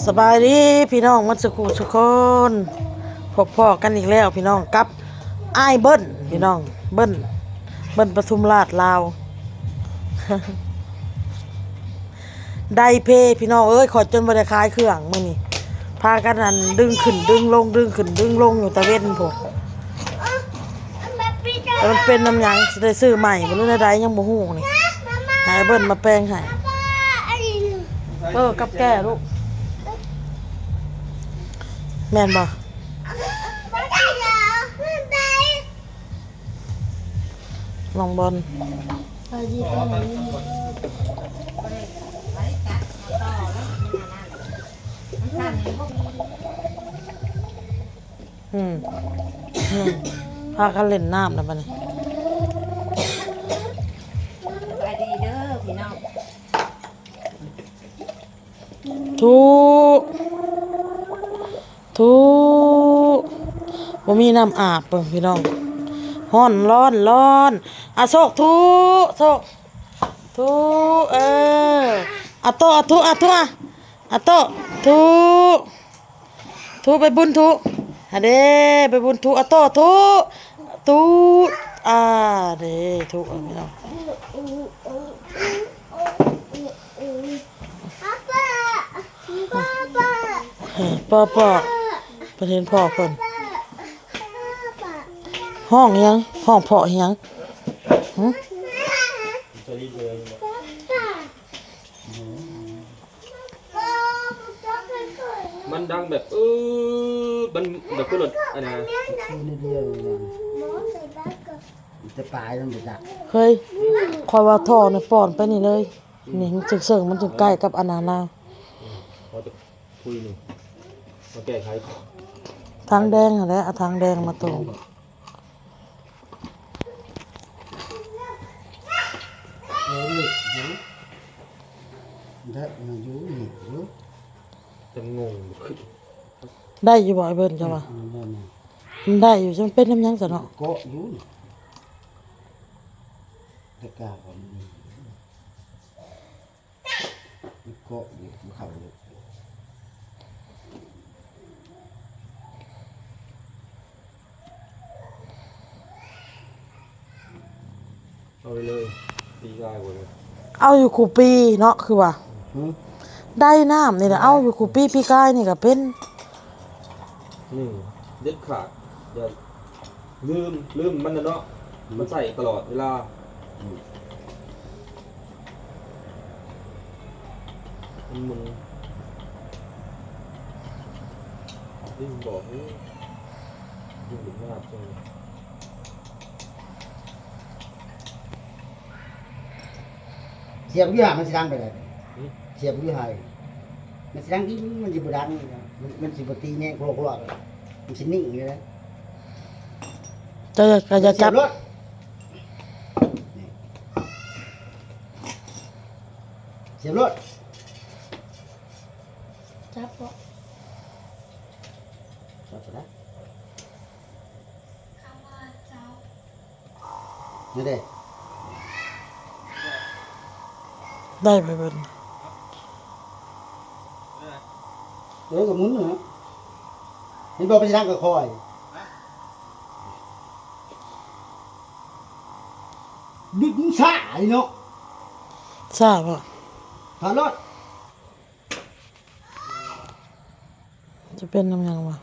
ສະບາຍດີພີ່ນ້ອງໝົດສູ່ຜູ້ສູ່ຄົນ, ພົບພໍ້ກັນອີກແລ້ວພີ່ນ້ອງ ກັບອ້າຍເບິ້ນພີ່ນ້ອງ, ເບິ້ນ ເບິ້ນປະທຸມລາດລາວ. ໄດ້ເພພີ່ນ້ອງເອີຍ, ຂ້ອຍຈົນບໍ່ໄດ້ຂາຍເຄື່ອງມື້ນີ້, ພາກັນອັນດຶງຂຶ້ນດຶງລົງ ດຶງຂຶ້ນດຶງລົງຢູ່ຕາເວັນພຸ້ນ. ແຕ່ມັນເປັນນຳຫຍັງ ຊິໄດ້ຊື້ໃໝ່ບໍ່ ຫຼືແນວໃດ ຍັງບໍ່ຮູ້ນີ້, ໃຫ້ເບິ້ນມາແປງໃຫ້. ເອີ ກັບແກ້ລູກ ແມ່ນບໍ່? ນ້ອງບອນ ອືມ ອືມ ພາກັນຫຼິ້ນນ້ຳແລ້ວບັດນີ້. ສະບາຍດີເດີພີ່ນ້ອງ. ທຸ ທຸ ບໍ່ມີນ້ຳອາບເບິ່ງພີ່ນ້ອງ, ຮ້ອນ ຮ້ອນ ຮ້ອນ. ອາໂຊກ ທຸ ໂຊກ ທຸ ເອີ ອາໂຕ ອາທຸ ອາທຸ ອາ ອາໂຕ ທຸ ທຸ ໃບບຸນ ທຸ ຫັ້ນເດ້ ໃບບຸນ ທຸ ອາໂຕ ທຸ ທຸ ອາເດ້ ທຸ ພີ່ນ້ອງ. ເອີ ປ້າ ປ້າ ເພິ່ນເຫັນພໍ່ເພິ່ນ. ຮ້ອງອີ່ຫຍັງ? ຮ້ອງເພາະອີ່ຫຍັງ? ຫື? ມັນດັງແບບ ເອີ ມັນແບບຄືລົດອັນນະ ຄືນິດດຽວເອງນະ ຈະຕາຍມັນບໍ່ຈັກ. ເຮີ້ຍ ຂ້ອຍວ່າທໍ່ນີ້ປ້ອນໄປນີ້ເລີຍ. ນີ້ມັນເຊິ່ງໆ ມັນຈຶ່ງໃກ້ກັບອັນນັ້ນລາວ. ເຮົາຈະຄຸຍນີ້ມາແກ້ໄຂ. ຖັງແດງຫັ້ນແຫຼະ ເອົາຖັງແດງມາໂຕງ. ເອີ ເລິກຢູ່ ໄດ້ມາຢູ່ນີ້ຢູ່ ແຕ່ງົງບໍ່ຂຶ້ນ. ໄດ້ຢູ່ບໍ່ ອ້າຍເບິ້ນ ເຈົ້າວ່າ? ອືມ ມັນໄດ້ຢູ່ ມັນເປັນນຳຫຍັງຊະເນາະ? ເກາະຢູ່ ແຕ່ກາກໍມັນ ມັນເກາະຢູ່ ມັນເຂົ້າຢູ່. ເອົາໄປເລີຍ ປີກາຍບໍ່ເລີຍ ເອົາຢູ່ຄູ່ປີເນາະ ຄືວ່າ ຫື? ໄດ້ນ້ຳນີ້ແຫຼະ ເອົາຢູ່ຄູ່ປີ ປີກາຍນີ້ກໍເປັນ. ນີ້ເດັດຂາດ ຢ່າລືມ ລືມມັນນະເນາະ ມັນໃຊ້ຕະຫຼອດເວລາ. ອືມ ມັນໝູນ ນີ້ບອກເອີຍ ຢູ່ເປັນງາບເລີຍ. ສຽບຢູ່ຫາ ມັນຊິດັງໄປໃດ? ຫື? ສຽບຢູ່ຫາ ມັນຊິດັງ ມັນຊິບໍ່ດັງ ມັນ ມັນຊິບໍ່ຕີແຍງໂຄລະໂຄລະ ມັນຊິນິ່ງຢູ່ເດ້. ເຈົ້າກໍຢ່າຈັບ ສຽບໂລດ ສຽບໂລດ. ຈັບບໍ່? ຈັບບໍ່ໄດ້. ນີ້ເດ້ ໄດ້ໄປເບິດ. ເອີ ກໍໝູນນະ ເຫັນບໍ່? ໄປທາງກໍຄ່ອຍ ດຶງຊ້າເນາະ ຊ້າບໍ່? ຖອດລົດ. ຈະເປັນນຳຫຍັງວະ?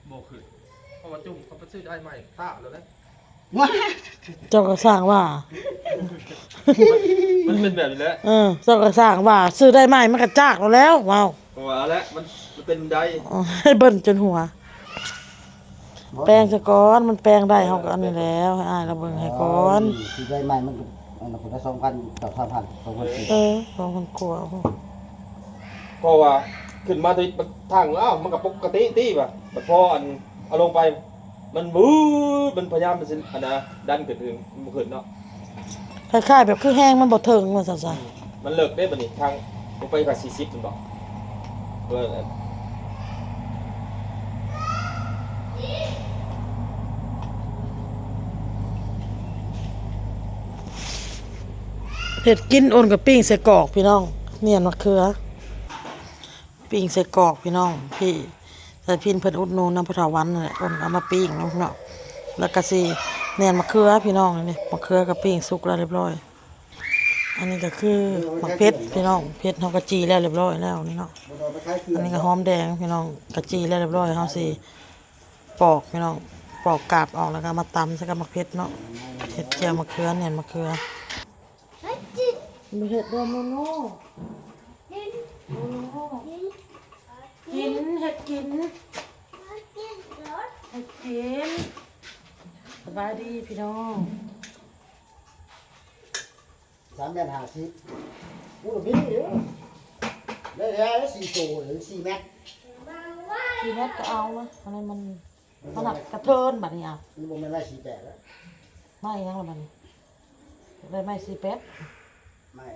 ບໍ່ຂຶ້ນ ເພາະວ່າຈຸ່ມເຂົາໄປຊື້ໄດ້ໃໝ່ ຖ້າແລ້ວແຫຼະ. ເຈົ້າກໍສ້າງວ່າ ມັນ ມັນເປັນແບບນີ້ແຫຼະ. ເອີ ເຈົ້າກໍສ້າງວ່າ ຊື້ໄດ້ໃໝ່ມັນກໍຈາກແລ້ວ ເວົ້າ. ກໍວ່າແຫຼະ ມັນ ມັນເປັນໄດ. ອໍ ໃຫ້ເບິ່ງຈົນຫົວ. ແປງຊະກ່ອນ ມັນແປງໄດ້ ເຮົາກໍອັນນີ້ແລ້ວ ໃຫ້ອ້າຍລາວເບິ່ງໃຫ້ກ່ອນ. ຊື້ໄດ້ໃໝ່ມັນກໍ ອັນນັ້ນພຸ້ນນະ ສອງພັນ ສາມພັນ ສອງພັນ. ເອີ ສອງພັນກວ່າ. ເພາະວ່າຂຶ້ນມາແຕ່ທາງ ອ້າວ ມັນກໍປົກກະຕິຕິວ່າ ບັດພໍອັນເອົາລົງໄປ ມັນວືດ ມັນພະຍາຍາມ ມັນຊິ ອັນນະ ດັນຂຶ້ນ ມັນບໍ່ຂຶ້ນເນາະ. ຄ້າຍໆແບບຄືແຮງມັນບໍ່ເຖິງວ່າຊັ້ນຊະ. ອືມ ມັນເລິກເດ້ບັດນີ້ ທາງລົງໄປກໍສີ່ສິບແມ່ນບໍ່? ເອີ ອັນ ເອີ ອັນ ເຮັດກິນ ອົນກັບປີ້ງໃສ່ກອກພີ່ນ້ອງ ໜຽນໝາກເຂືອ ປີ້ງໃສ່ກອກພີ່ນ້ອງ. ພີ່ສາຍພິນເພິ່ນອຸດໜູນນຳພໍ່ເຖົ້າວັນນັ້ນແຫຼະ ອົນເອົາມາປີ້ງເນາະພີ່ນ້ອງ. ແລ້ວກໍຊິໜຽນໝາກເຂືອພີ່ນ້ອງ ນີ້ໝາກເຂືອກໍປີ້ງສຸກແລ້ວຮຽບຮ້ອຍ. ອັນນີ້ກໍຄືໝາກເຜັດພີ່ນ້ອງ ເຜັດເຮົາກໍຈີ່ແລ້ວຮຽບຮ້ອຍແລ້ວນີ້ເນາະ. ອັນນີ້ກໍຫອມແດງພີ່ນ້ອງ ກໍຈີ່ແລ້ວຮຽບຮ້ອຍ ເຮົາຊິ ປອກພີ່ນ້ອງ ປອກກາບອອກ ແລ້ວກໍເອົາມາຕຳໃສ່ກັບໝາກເຜັດເນາະ ເຮັດແຈ່ວໝາກເຂືອ ໜຽນໝາກເຂືອ. ບໍ່ເຮັດດອກໂນໂນ ກິນ ເຮັດກິນ ເຮັດກິນ. ສະບາຍດີພີ່ນ້ອງ. ສາມແມັດຫ້າສິບ ໂອ້ ມີຢູ່ ໄດ້ແລ້ວສີ່ໂຕ ສີ່ແມັດ ສີ່ແມັດກໍເອົານະ. ອັນນີ້ມັນ ມັນກະເທີນບັດນີ້ ເອົາ ມັນບໍ່ແມ່ນໄມ້ສີ່ແປດແລ້ວ ໄມ້ຫຍັງລະບັດນີ້ ໄດ້ໄມ້ສີ່ແປດ ໄມ້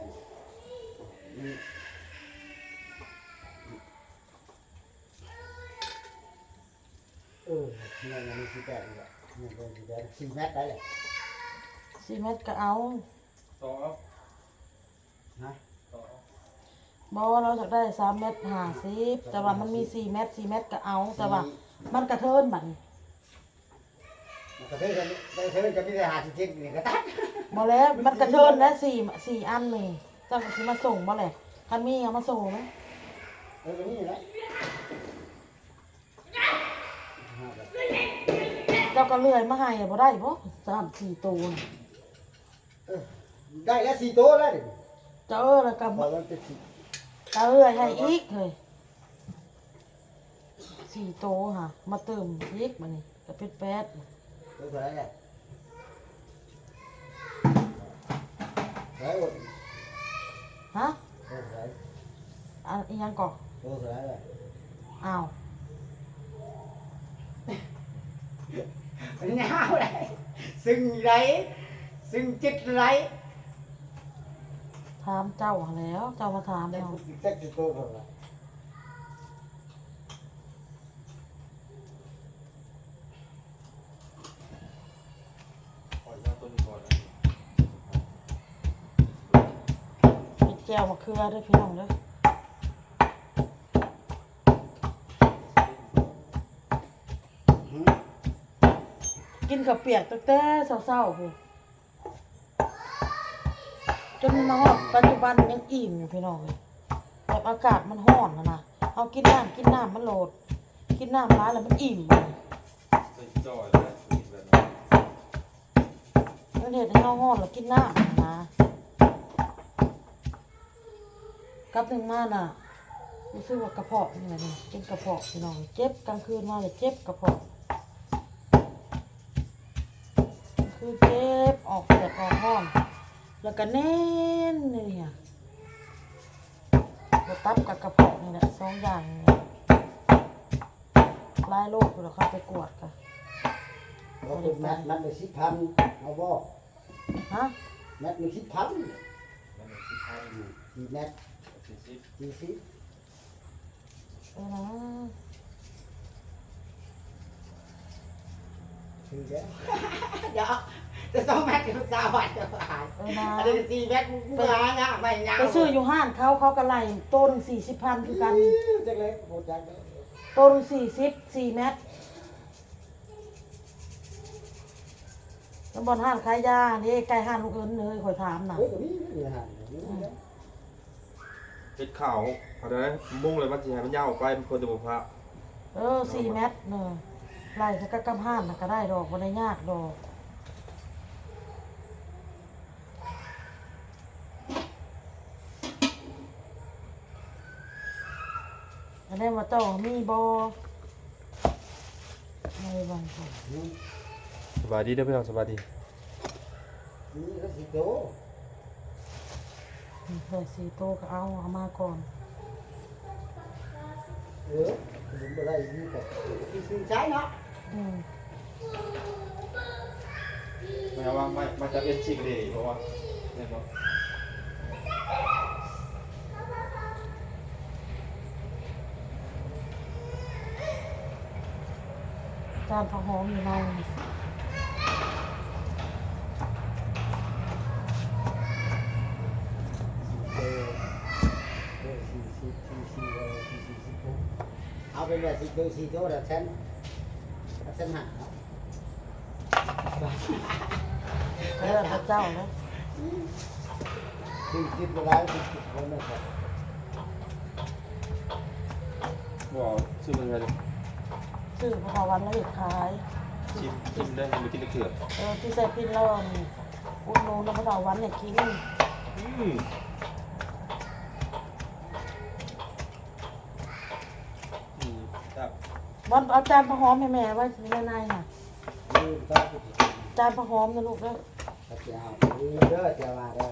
ເອີ ແມ່ນ ມັນສີ່ແປດນີ້ແຫຼະ ແມ່ນ ສີ່ແປດ ສີ່ແມັດໄດ້ແຫຼະ ສີ່ແມັດກໍເອົາ. ຕໍ່ເອົາ ຮະ ຕໍ່ເອົາ ບໍ່ ລາວຢາກໄດ້ສາມແມັດຫ້າສິບ ແຕ່ວ່າມັນມີສີ່ແມັດ ສີ່ແມັດກໍເອົາ ແຕ່ວ່າມັນກະເທີນບັດນີ້ ມັນກະເທີນ ກະເທີນກໍມີແຕ່ຫ້າສິບເຈັດນີ້ກໍຕັດ ບໍ່ແລ້ວ ມັນກະເທີນແລ້ວ ສີ່ ສີ່ອັນນີ້ ເຈົ້າກໍຊິມາສົ່ງບໍ່ແຫຼະ ຄັນມີເອົາມາໂຊແມ. ເອີ ກໍມີແຫຼະ. ເຈົ້າກໍເລື່ອຍມາໃຫ້ບໍ່ໄດ້ບໍ່ ສາມສີ່ໂຕນະ? ເອີ ໄດ້ແລ້ວສີ່ໂຕແລ້ວນີ້ ເຈົ້າ ເອີ ແລ້ວກໍ ເອົາເລື່ອຍໃຫ້ອີກເຮີ້ຍ ສີ່ໂຕຫາ ມາເຕີມອີກບັດນີ້ ກໍເປັນແປດ. ໂຕເທົ່າໃດແລ້ວ? ຮະ? ໂຕເທົ່າໃດ? ອັນ ອີ່ຫຍັງເກາະ? ໂຕເທົ່າໃດ? ອ້າວ ມັນຍາວໃດ໋ ຊຶ່ງໃດ໋ ຊຶ່ງຈິດໃດ໋ ຖາມເຈົ້າຫັ້ນແຫຼ້ວ ເຈົ້າມາຖາມເຮົາ ຈັກຊິໂຕເທົ່າໃດ? ເຮັດແຈ່ວໝາກເຂືອເດີພີ່ນ້ອງເດີ ກິນເຂົ້າປຽກຕັ້ງແຕ່ເຊົ້າໆພຸ້ນ. ຈົນມາຮອດປັດຈຸບັນຍັງອີ່ມຢູ່ພີ່ນ້ອງເອີຍ ແບບອາກາດມັນຮ້ອນຫັ້ນນະ ເຮົາກິນນ້ຳ ກິນນ້ຳມັນໂລດ ກິນນ້ຳຫຼາຍແລ້ວມັນອີ່ມ ມັນເຮັດໃຫ້ເຮົາຮ້ອນແລ້ວກິນນ້ຳຫັ້ນນະ. ກັບໜຶ່ງມານະ ຮູ້ສຶກວ່າກະເພາະນີ້ແຫຼະນີ້ ເປັນກະເພາະພີ່ນ້ອງ ເຈັບກາງຄືນມາແລ້ວເຈັບກະເພາະ ຄືເຈັບອອກແສບອອກຮ້ອນ ແລ້ວກະແໜ້ນຢູ່ນີ້ ແລ້ວຕັບກັບກະເພາະນີ້ແຫຼະ ສອງຢ່າງນີ້ແຫຼະ ຫຼາຍໂລຢູ່ດອກ ເຮົາໄປກວດກະ ເອົາເປັນແມັດ ແມັດລະສິບພັນ ເອົາບໍ່? ຮະ? ແມັດໜຶ່ງສິບພັນ ແມັດໜຶ່ງສິບພັນ ອືມ ສີ່ແມັດ ສີ່ສິບ ສີ່ສິບ ເອີນະ ຖືກແລ້ວ ດຽວ ແຕ່ສອງແມັດກໍຊາວບາດ ເອີນະ ອັນນີ້ສີ່ແມັດ ກູຫາຍາກໄມ້ຍາວ ໄປຊື້ຢູ່ຮ້ານເຂົາ ເຂົາກໍໄລ່ໂຕໜຶ່ງສີ່ສິບພັນຄືກັນ ອືມ ຈັກແລ້ວ ບໍ່ຈັກແລ້ວ ໂຕໜຶ່ງສີ່ສິບ ສີ່ແມັດ. ແລ້ວບ່ອນຮ້ານຂາຍຢາເດ້ ໃກ້ຮ້ານລຸງເອິນເລີຍ ຂ້ອຍຖາມນະ ເອີ ກໍມີຢູ່ຮ້ານ ອືມ ເຮັດຂ້າວເທົ່າໃດ ມຸງແລ້ວມັນຊິໃຫ້ມັນຍາວອອກໄປ ມັນເພິ່ນຈະບໍ່ພະ ເອີ ສີ່ແມັດເນາະ ໄລ່ໃສ່ກັບ ກັບຮ້ານນະກໍໄດ້ດອກ ບໍ່ໄດ້ຍາກດອກ. ອັນນີ້ວ່າເຈົ້າມີບໍ່? ໃນວັນ ສະບາຍດີເດີພີ່ນ້ອງ ສະບາຍດີ ມີກໍຊິໂຕ ໄດ້ສີ່ໂຕກໍເອົາ ເອົາມາກ່ອນ ເອີ ບໍ່ໄດ້ມີກໍ ທີ່ຊື່ໃຊ້ເນາະ ອືມ ແມ່ວ່າມາ ມາຈາກເອັນຊີກະເດ ເພາະວ່າ ແມ່ນບໍ່? ຈານຜ້າຫົ່ມຢູ່ໃນນີ້. ເປັນວ່າຊິໂຕສີ່ໂຕລະແສນ ແສນຫ້າເນາະ. ແລ້ວແຕ່ເຈົ້າເນາະ. ຄືຄິດບໍ່ໄດ້ ຄືຄິດບໍ່ໄດ້. ບໍ່ເອົາ ຊື້ເບິ່ງເທື່ອເດີ. ຊື້ພະເຖົ້າວັນລະເຮັດຂາຍ. ຊິມ ຊິມເດີ ຍັງບໍ່ກິນຈັກເທື່ອ. ເອີ ທີ່ໃສ່ພິນລາວ ອຸດໜູນພະເຖົ້າວັນໃຫ້ກິນ. ອືມ ອືມ ແຊບ. ວັນ ເອົາຈານຜັກຫອມໃຫ້ແມ່ໄວ້ໃນໃນຫັ້ນ. ເອີ ຈານຜັກຫອມນະລູກເດີ. ເອົາ ເອົາເດີ ຈະວ່າເດີ.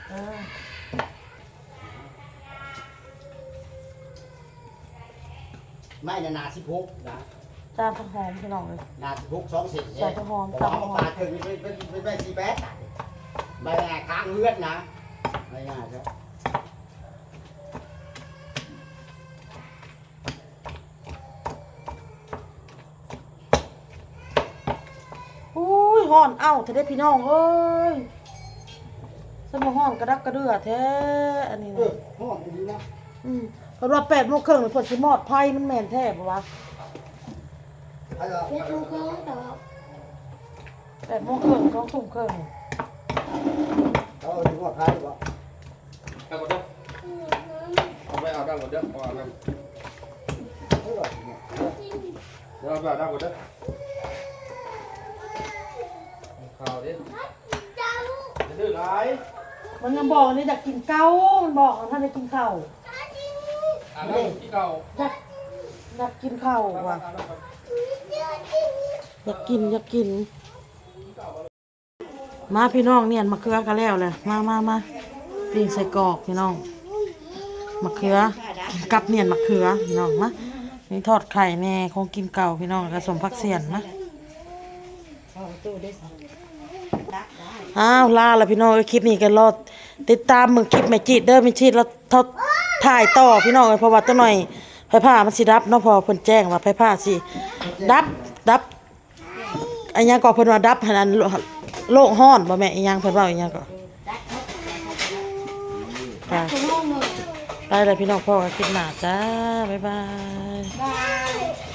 ເອີ ໄມ້ນະ ໜາສິບຫົກນະ. ຈານຜັກຫອມພີ່ນ້ອງເອີຍ ໜາສິບຫົກ ສອງເຊັນເດ້. ຈານຜັກຫອມ ເພາະວ່າເຮົາປາດເຄິ່ງນີ້ເປັນ ເປັນ ເປັນໄມ້ສີ່ແປດ ໄມ້ຂ້າງເຮືອນນະ ໄມ້ງ່າຍເນາະ. ໂອ້ຍ ຮ້ອນເອົ້າແທ້ເດ້ພີ່ນ້ອງເອີຍ. ຊັ້ນບໍ່ຮ້ອນກະດັກກະເດືອແທ້ອັນນີ້ນະ. ເອີ ຮ້ອນອີ່ຫຼີນະ. ອືມ ເພິ່ນວ່າແປດໂມງເຄິ່ງນີ້ເພິ່ນຊິມອດໄຟ ມັນແມ່ນແທ້ບໍ່ວະ? ເຈັດໂມງເຄິ່ງ ແປດໂມງເຄິ່ງ ສອງທຸ່ມເຄິ່ງ ເອົາຊິມອດໄຟບໍ່? ເອົາກ່ອນເດີ ເອົາໄປອາບນ້ຳກ່ອນເດີ ເອົາອາບນ້ຳ ເອີ ເດີ ເອົາໄປອາບນ້ຳກ່ອນເດີ. ເຂົ້າເດ້ ຢ່າດື້ຫຼາຍ. ມັນຍັງບອກນີ້ ຢາກກິນເຂົ້າ ມັນບອກວ່າ ຖ້າໄດ້ກິນເຂົ້າ ອາບນ້ຳກິນເຂົ້າ ຢາກ ຢາກກິນເຂົ້າວ່າ ຢາກກິນ ຢາກກິນ. ມາພີ່ນ້ອງ ໜຽນມະເຂືອກະແລ້ວແຫຼະ. ມາ ມາ ມາ ປີ້ງໄສ້ກອກພີ່ນ້ອງ ມະເຂືອ ກັບໜຽນມະເຂືອພີ່ນ້ອງ. ມາ ມີທອດໄຂ່ແດ່ ຂອງກິນເກົ່າພີ່ນ້ອງ ແລ້ວກະສົ້ມຜັກສຽນ. ມາ ອ້າວ ລາລະພີ່ນ້ອງເອີຍ. ຄລິບນີ້ກະລໍຕິດຕາມເບິ່ງຄລິບແມ່ຈີດເດີ ແມ່ຈີດລາວຖ່າຍຕໍ່ພີ່ນ້ອງເອີຍ ເພາະວ່າຕົວໜ້ອຍໄຟຟ້າມັນຊິດັບເນາະ ເພາະວ່າເພິ່ນແຈ້ງວ່າໄຟຟ້າຊິດັບ ດັບ ອີ່ຫຍັງເກາະ ເພິ່ນວ່າດັບຫັ້ນ ອັນ ໂລກຮ້ອນບໍ່ແມ່ ອີ່ຫຍັງ ເພິ່ນເວົ້າອີ່ຫຍັງເກາະ. ໄປ ໄປແລ້ວພີ່ນ້ອງ ພໍ້ກັນຄລິບໜ້າຈ້າ ບາຍບາຍ ບາຍ.